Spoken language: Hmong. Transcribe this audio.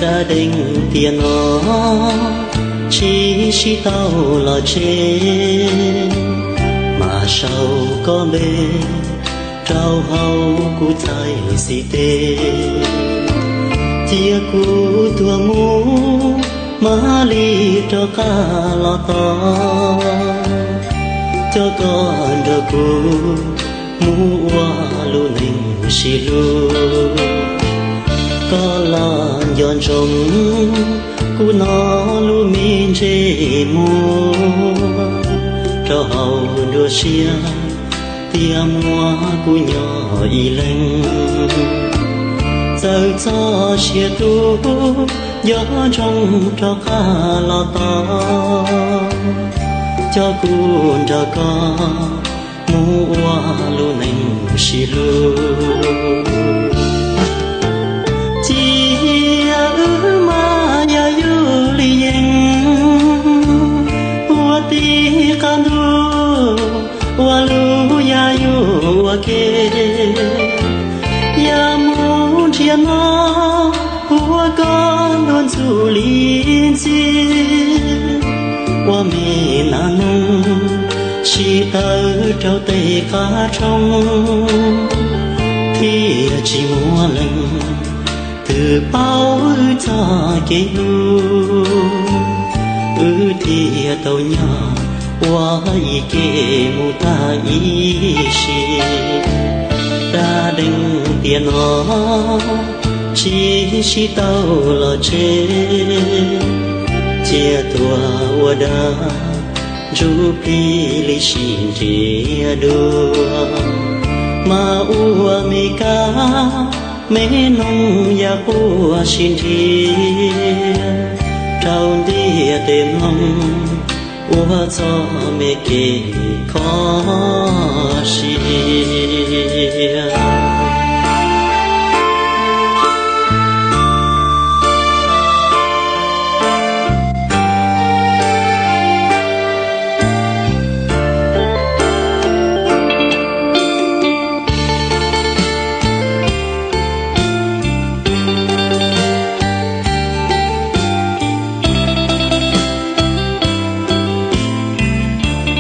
Dab deev tiam no tsis sib tau los tseg, mas sau koj npe rau hauv kuv txhais xis tes. Cia kuv tuag mus, mam li rov qab los tos, coj koj nrog kuv mus ua lub neej sib hlub. Koj los nco ntsoov kuv no lub me ntsej muag, rau hauv nruab siab tias muaj kuv nyob ib leeg. Txawm txog sia tus, nco ntsoov rov qab los tos, coj kuv nrog koj mus ua lub neej sib hlub. Cia wb mas yog yus li yees, ua tib qab ntuj ua lub yam yus ua ke. Yam mus nrhiav no, ua koj ntuag ntxub li ntxi, ua me nas noog sib tawm rau tej qab roob, thiaj tsis muaj leej twg paub wb txoj kev hlub. Wb thiaj tau nyob ua ib ke mus tag ib sim. Dab deev tiam no tsis sib tau los tseg, cia tuag ua dab ntsuj plig li sib nrhiav dua. Mas ua me kab me noog yam quaj sib nrhiav, rau ntiaj teb mloog ua txoj me kev kho siab.